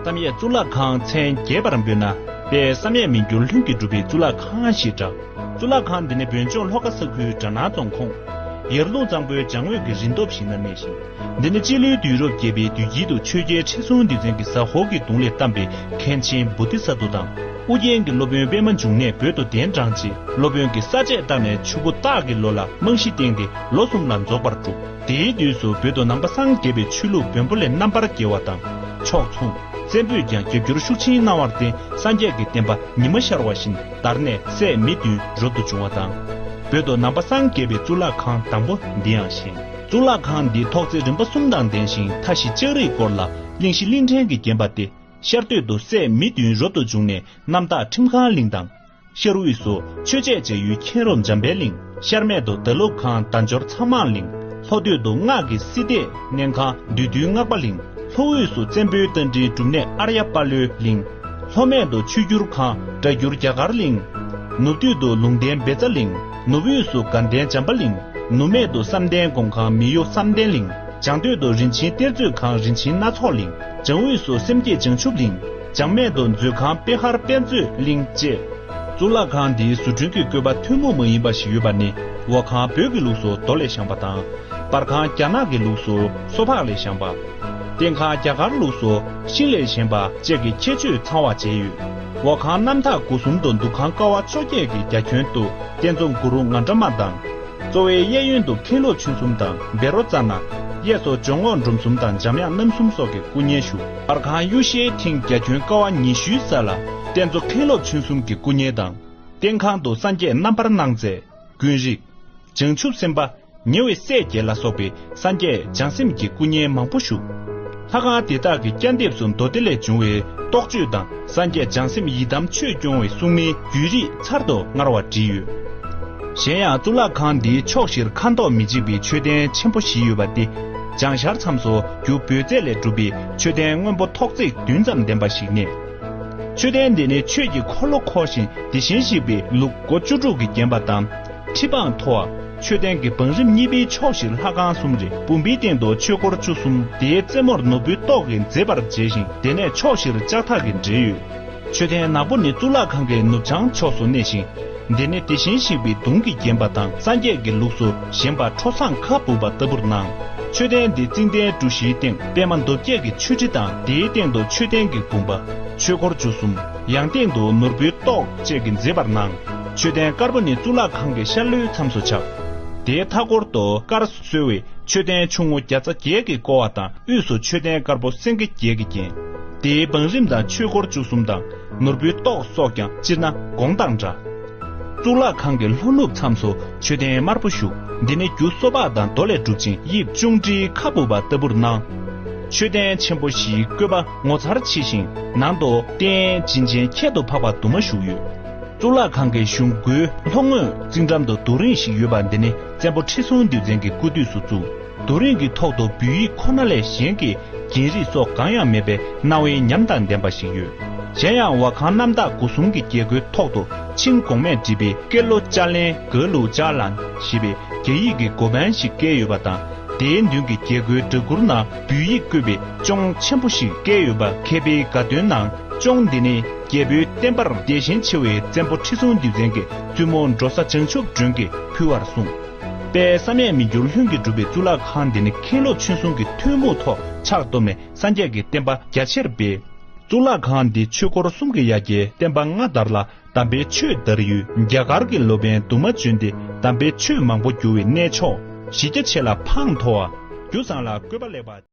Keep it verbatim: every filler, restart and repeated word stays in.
བསམ་ཡས་གཙུག་ལག་ཁང་མཚན་རྒྱས་པར་འབོད་ན། དཔལ་བསམ་ཡས་མི་འགྱུར་ལྷུན་གྱིས་གྲུབ་པའི་གཙུག་ལག་ཁང་ཞེས་གྲགས། གཙུག་ལག་ཁང་འདི་ནི་བོད་ལྗོངས་ལྷོ་ཁ་ས་ཁུལ་སྦྲ་ནག་རྫོང་ཁོངས། ཡར་ཀླུང་གཙང་པོའི་བྱང་ངོས་ཀྱི་རི་ཐོག་ཞིག་ན་གནས་ཤིང་། འདི་ནི་སྤྱི་ལོའི་དུས་རབས་བརྒྱད་པའི་དུས་དཀྱིལ་དུ་ཆོས་རྒྱལ་ཁྲི་སྲོང་ལྡེ་བཙན་གྱིས་ཟ་ཧོར་གྱི་གདུང་ལས་བལྟམས་པའི་མཁན་ཆེན་བོ་དྷི་ས་ཏྭ་དང་། ཨུ་རྒྱན་གྱི་སློབ་དཔོན་པདྨ་འབྱུང་གནས་བོད་དུ་གདན་དྲངས་རྗེས། སློབ་དཔོན་གྱིས་ས་དཔྱད་བཏང་ནས་ཆུ་བོ་སྟག་གི་ལོ་ལ་རྨང་གཞི་བཏིང་སྟེ་ལོ་གསུམ་ལ་རྫོགས་པར་གྲུབ། དེའི་དུས་སུ་བོད་དུ་ནང་པ་སངས་རྒྱས་པའི་ཆོས་ལུགས་བོན་པོ་ལས་རྣམ་པར་རྒྱལ་བ་དང་། ཕྱོགས་མཚུངས་བཙན་པོས་ཀྱང་རྒྱབ་སྐྱོར་ཤུགས་ཆེན་གནང་བར་བརྟེན། སངས་རྒྱས་ཀྱི་བསྟན་པ་ཉི་མ་ཤར་བ་བཞིན་དར་ནས་སྲས་མི་བདུན་རབ་ཏུ་བྱུང་བ་དང་། བོད་དུ་ནང་པ་སངས་རྒྱས་པའི་གཙུག་ལག་ཁང་དང་པོ་འདི་ཡང་བཞེངས། གཙུག་ལག་ཁང་འདི་ཐོག་བརྩེགས་རིམ་པ་གསུམ་དང་ལྡན་ཞིང་། མཐའ་བཞི་ལྕགས་རིས་བསྐོར་ལ་གླིང་བཞི་གླིང་ཕྲན་གྱིས་བརྒྱན་པ་སྟེ། ཤར་སྟོད་དུ་སྲས་མི་བདུན་རབ་ཏུ་བྱུང་ནས་གནམ་བདག་ཁྲིམས་ཁང་གླིང་དང་། ཤར་དབུས་སུ་ཆོས་འཆད་བྱ་ཡུལ་མཁན་རབས་འཇམ་དཔལ་གླིང་། ཤར་སྨད་དུ་བདག་སློབ་ཁང་བདག་འབྱོར་ཚང་མང་གླིང་། ལྷོ་སྟོད་དུ་སྔགས་ཀྱི་སྲིད་སྡེ་གནས་ཁང་བདུད་འདུལ་སྔགས་པ་གླིང་། ལྷོ་དབུས་སུ་བཙན་པོའི་རྟ་མགྲིན་སྒྲུབ་གནས་ཨརྱ་དཔལ་ལྷའི་གླིང་། ལྷོ་སྨད་དུ་ཆོས་བསྒྱུར་ཁང་སྒྲ་བསྒྱུར་རྒྱ་གར་གླིང་། ནུབ་སྟོད་དུ་ལུང་བསྟན་བཛྲ་གླིང་། ནུབ་དབུས་སུ་དགའ་ལྡན་བྱམས་པ་གླིང་། ནུབ་སྨད་དུ་བསམ་གཏན་སྒོམ་ཁང་མི་གཡོ་བསམ་གཏན་གླིང་། བྱང་སྟོད་དུ་རིན་ཆེན་གཏེར་མཛོད་ཁང་རིན་ཆེན་སྣ་ཚོགས་གླིང་། བྱང་དབུས་སུ་སེམས་བསྐྱེད་བྱང་ཆུབ་གླིང་། བྱང་སྨད་དུ་མཛོད་ཁང་པེ་ཧར་དཔལ་མཛོད་གླིང་བཅས། གཙུག་ལག་ཁང་འདིའི་བཟོ་སྐྲུན་གྱི་བཀོད་པ་ཐུན་མོང་མ་ཡིན་པ་ཞིག་ཡོད་པ་ནི། འོག་ཁང་བོད་ཀྱི་ལུགས་སུ་རྡོ་ལས་བཞེངས་པ་དང་། བར་ཁང་རྒྱ་ནག་གི་ལུགས་སུ་སོ་ཕག་ལས་བཞེངས་པ། སྟེང་ཁང་རྒྱ་གར་ལུགས་སུ་ཤིང་ལས་བཞེངས་པ་བཅས་ཀྱི་ཁྱད་ཆོས་ཚང་བ་མཇལ་ཡོད། འོག་ཁང་གནམ་ཐག་སྒོ་གསུམ་དུ་འདུ་ཁང་ཀ་བ་བཅོ་བརྒྱད་ཀྱི་རྒྱ་ཁྱོན་དུ་རྟེན་གཙོ་གུ་རུ་ང་འདྲ་མ་དང་། གཙོ་བོའི་གཡས་གཡོན་དུ་མཁན་སློབ་ཆོས་གསུམ་དང་བཻ་རོ་ཙ་ན། གཡས་སུ་ཇོ་རྔོག་འབྲོམ་གསུམ་དང་འཇམ་དབྱངས་རྣམ་གསུམ་སོགས་ཀྱི་སྐུ་བརྙན་བཞུགས། བར་ཁང་གཡུ་ཤའི་ཐིང་རྒྱ་ཁྱོན་ཀ་བ་ཉི་ཤུའི་ས་ལ་རྟེན་གཙོ་མཁན་སློབ་ཆོས་གསུམ་གྱི་སྐུ་བརྙན་དང་། སྟེང་ཁང་དུ་སངས་རྒྱས་རྣམ་པར་སྣང་མཛད། ཀུན་རིག་བྱང་ཆུབ་སེམས་དཔའ། ཉེ་བའི་སྲས་བརྒྱད་ལ་སོགས་པའི་སངས་རྒྱས་བྱང་སེམས་ཀྱི་སྐུ་བརྙན་མང་པོ་བཞུགས། ལྷ་ཁང་དེ་དག་གི་རྐྱང་ལྡེབས་སུ་མདོ་སྡེ་ལས་བྱུང་བའི་རྟོགས་བརྗོད་དང་། སངས་རྒྱས་བྱང་སེམས་ཡི་དམ་ཆོས་སྐྱོང་བའི་སྲུང་མའི་བརྒྱུད་རིས་ཚར་དུ་དངར་བ་བྲིས་ཡོད། གཞན་ཡང་གཙུག་ལག་ཁང་འདིའི་ཕྱོགས་བཞིར་ཁ་མདོག་མི་གཅིག་པའི་མཆོད་རྟེན་ཆེན་པོ་བཞི་ཡོད་པ་སྟེ། བྱང་ཤར་མཚམས་སུ་རྒྱུ་འབོལ་རྫས་ལས་གྲུབ་པའི་མཆོད་རྟེན་སྔོན་པོ་ཐོག་བརྩེགས་བདུན་ཙམ་ལྡན་པ་ཞིག་གནས། མཆོད་རྟེན་འདི་ནི་ཆོས་ཀྱི་འཁོར་ལོ་འཁོར་ཞིང་དེ་བཞིན་གཤེགས་པའི་ལུགས་སྒོ་བཅུ་དྲུག་གིས་བརྒྱན་པ་དང་། ཁྲི་འཕང་མཐོ་བ། མཆོད་རྟེན་གྱི་བང་རིམ་གཉིས་པའི་ཕྱོགས་བཞིར་ལྷ་ཁང་གསུམ་རེ། བུམ་པའི་སྟེང་དུ་ཆོས་འཁོར་བཅུ་གསུམ། དེའི་རྩེ་མོར་ནོར་བུའི་ཏོག་གིས་མཛེས་པར་མཇལ་ཞིང་། དེ་ནས་ཕྱོགས་བཞིར་ལྕགས་ཐག་གིས་འབྲེལ་ཡོད། མཆོད་རྟེན་ནག་པོ་ནི་གཙུག་ལག་ཁང་གི་ནུབ་བྱང་ཕྱོགས་སུ་གནས་ཤིང་། འདི་ནི་དེ་བཞིན་གཤེགས་པའི་གདུང་གིས་བརྒྱན་པ་དང་། སངས་རྒྱས་ཀྱི་ལུགས་སུ་བཞེངས་པ་ཁྲོ་བཟང་ཁ་སྦུབ་པ་ལྟ་བུར་སྣང་། མཆོད་རྟེན་འདི་བརྩེགས་གདན་གྲུ་བཞིའི་སྟེང་པདྨ་མདོ་བརྒྱད་ཀྱི་མཆོད་ཁྲི་དང་། དེའི་སྟེང་དུ་མཆོད་རྟེན་གྱི་བུམ་པ། ཆོས་འཁོར་བཅུ་གསུམ། ཡང་སྟེང་དུ་ནོར་བུའི་ཏོག་བཅས་ཀྱིས་མཛེས་པར་སྣང་། མཆོད་རྟེན་དཀར་པོ་ནི་གཙུག་ལག་ཁང་གི་ཤར་ལྷོའི་མཚམས་སུ་ཆགས། དེའི་མཐའ་སྐོར་དུ་དཀར་གསོལ་བའི་མཆོད་རྟེན་ཆུང་ངུ་བརྒྱ་རྩ་བརྒྱད་ཀྱིས་བསྐོར་བ་དང་། དབུས་སུ་མཆོད་རྟེན་དཀར་པོ་སེང་གེ་བརྒྱད་ཀྱིས་བརྒྱན། དེའི་བང་རིམ་དང་ཆོས་འཁོར་བཅུ་གསུམ་དང་ནོར་བུའི་ཏོག་སོགས་ཀྱང་སྤྱིར་ན་གོང་དང་འདྲ། གཙུག་ལག་ཁང་གི་ལྷོ་ནུབ་མཚམས་སུ་མཆོད་རྟེན་དམར་པོ་བཞུགས། འདི་ནི་རྒྱུ་སོ་ཕག་དང་རྡོ་ལས་གྲུབ་ཅིང་དབྱིབས་ཅུང་དྲིལ་ཁ་སྦུབ་པ་ལྟ་བུར་སྣང་། མཆོད་རྟེན་ཆེན་པོ་བཞིའི་བཀོད་པ་ངོ་མཚར་ཆེ་ཞིང་། ནང་དུ་རྟེན་བྱིན་ཅན་ཁྱད་དུ་འཕགས་པ་དུ་མ་བཞུགས་ཡོད། གཙུག་ལག་ཁང་གི་གཞུང་སྒོའི་ལྷོ་ངོས་རྩིག་འགྲམ་དུ་རྡོ་རིང་ཞིག་ཡོད་པ་འདི་ནི་བཙན་པོ་ཁྲི་སྲོང་ལྡེ་བཙན་གྱི་སྐུ་དུས་སུ་བཙུགས། རྡོ་རིང་གི་ཐོག་ཏུ་འབུལ་ཡིག་ཁོ་ན་ལས་གཞན་གྱི་རྒྱན་རིས་སོགས་གང་ཡང་མེད་པས་སྣང་བའི་ཉམས་དང་ལྡན་པ་ཞིག་ཡོད། གཞན་ཡང་འོག་ཁང་རྣམ་དག་སྒོ་གསུམ་གྱི་རྒྱལ་སྒོའི་ཐོག་ཏུ་ཆིང་གོང་མས་བྲིས་པའི་ཀེ་ལོ་ཅཱ་ལན་ག་ལུ་ཅཱ་ལན་ཞེས་པའི་རྒྱ་ཡིག་གི་མགོ་པན་ཞིག་བཀལ་ཡོད་པ་དང་། དེའི་མདུན་གྱི་རྒྱལ་སྒོའི་སྦྲ་གུར་ནང་འབུལ་ཡིག་བརྐོས་པའི་ཅོང་ཆེན་པོ་ཞིག་བཀལ་ཡོད་པ་མཁས་པའི་དགའ་སྟོན་ནང་། ཅོང་འདི་ནི་རྒྱལ་པོའི་བསྟན་པར་དད་ཞེན་ཆེ་བའི་བཙན་པོ་ཁྲི་སྲོང་ལྡེ་བཙན་གྱི་བཙུན་མོ་འབྲོ་ས་བྱང་ཆུབ་སྒྲོན་གྱིས་ཕུལ་བར་གསུངས། དཔལ་བསམ་ཡས་མི་འགྱུར་ལྷུན་གྱིས་གྲུབ་པའི་གཙུག་ལག་ཁང་འདི་ནི་མཁན་སློབ་ཆོས་གསུམ་གྱི་ཐུན་མོང་ཐོག་ཕྱག་བཏབ་ནས་སངས་རྒྱས་ཀྱི་བསྟན་པ་རྒྱ་ཆེར་སྤེལ། གཙུག་ལག་ཁང་འདི་ཆོས་འཁོར་གསུམ་གྱི་ཡ་གྱལ་བསྟན་པ་མངའ་དར་ལ་དམ་པའི་ཆོས་དར་ཡུལ། རྒྱ་གར་གྱི་སློབ་དཔོན་དུ་མ་བྱོན་ཏེ་དམ་པའི་ཆོས་མང་པོ་བསྒྱུར་བའི་གནས་མཆོག། གཞི་རྒྱ་ཆེ་ལ་འཕང་མཐོ་བ། རྒྱུ་བཟང་ལ་བཀོད་པ་ལེགས་པ།